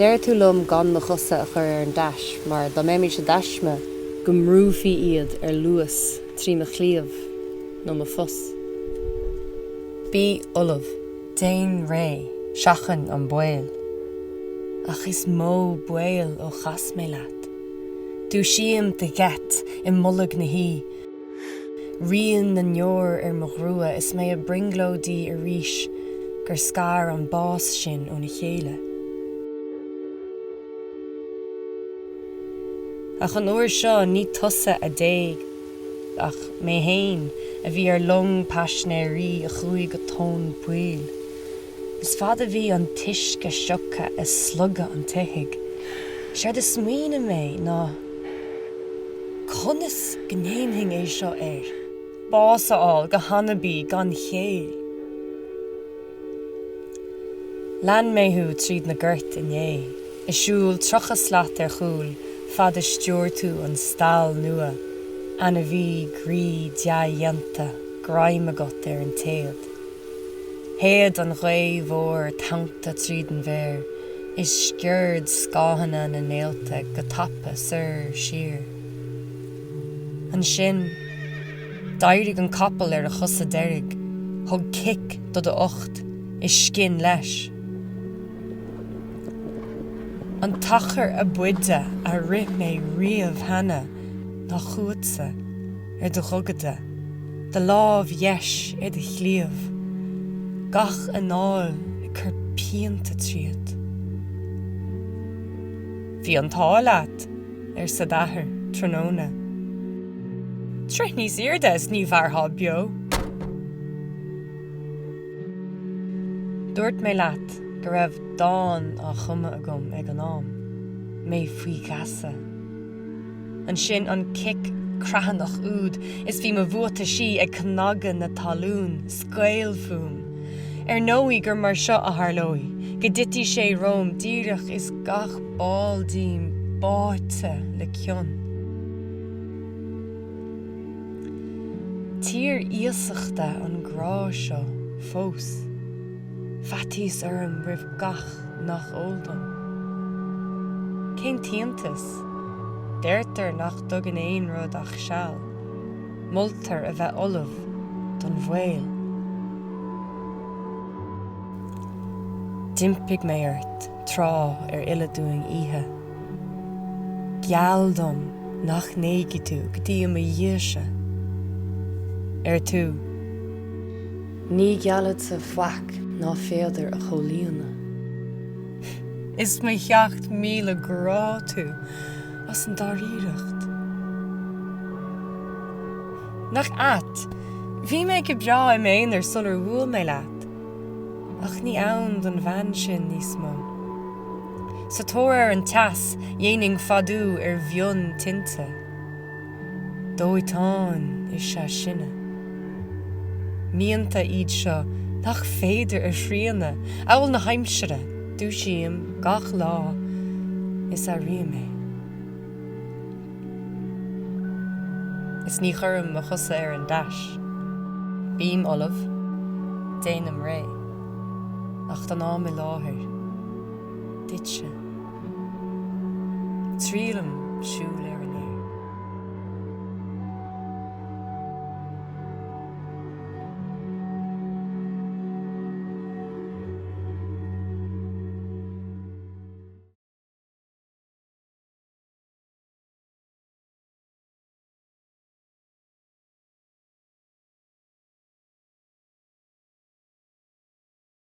Deir tú liom gan mo chosa a chur ar an dais mar dá mbeimis i dtaisme, go mbrúfaí iad ar luas trí mo chliabh nó mo phus. Bí ullamh, déan réidh, seachain an baol. Ach is mó baol ó chas mé leat. Dúisím de gheit i mbolg na hoíche. Rian na ndeor ar mo ghrua is mé ag brionglóidí arís gur scar an bás sinn óna chéile. Ach an uair seo ní tusa a d'éag ach mé fhéin a bhí ar long paisinéirí a chuaigh go tóin poill. Is fad a bhí an t-uisce sioctha ag slogadh an tsoithigh, séard a smaoinigh mé ná, conas go ndéanfainn é seo air, bás a fháil go hanabaí gan chéill? Lean mé thú tríd na goirt inné, ag siúl 30 slat ar chúl fad a stiúir tú an stail nua, ainmhí groí dea-dhéanta, greim agat ar an téad. Shéid an ghaoth mhór tonnta tríd an bhféar is sciuird scáthanna na néalta go tapa soir siar. Ansin, d'éirigh an capall ar a chosa deiridh, thug cic do do ucht is scinn leis. An t-achar ab fhaide a rith mé riamh cheana ná chugatsa. ar do ghogaide, do lámh dheis ar do chliabh, gach anáil ag cur pianta tríot. Bhí an t-ádh leat, arsa d'athair tráthnóna. Troith níos airde is ní mhairfeá beo. Dúirt mé leat go raibh dán á chumadh agam ag an am, mé faoi gheasa. Ansin an cic creathnach úd is bhí mo bhuataisí ag cnagadh na talún, scaoll fúm. Ar ndóigh gur mar seo a tharlóidh, go dtitfidh sé romham díreach is gach ball díom báite le cion. Tír iasachta an grá seo fós. Faitíos orm roimh gach nach eol dom. Cén t-iontas? Deirtear nach dtugann aon rud ach seal. Moltar a bheith ullamh don bhaol. D'impigh mé ort tráth ar fhilleadh dúinn oíche. Geall dom nach n-éagfaidh tú go dtí i mo dhiaidhse. Ar tú. Ní gheallfadsa faic ná féadar a chomhlíonadh. Is mo 7,000 grá tú as an dáiríreacht. Nach ait, bhí mé go breá i m'aonar sular bhuail mé leat. Ach ní ann don bhean sin níos mó. Sa tóir ar an teas, dhéanfainn fadú ar mhion tinte. Dóiteán is ea sinne. Mianta iad seo nach féidir a shrianadh, amhail na haimsire, dúisím gach lá is airím é. Is ní chuirim mo chosa ar an dais. Bím ullamh, déanaim réidh. Ach don am i láthair, duitse. Triailim siúl ar.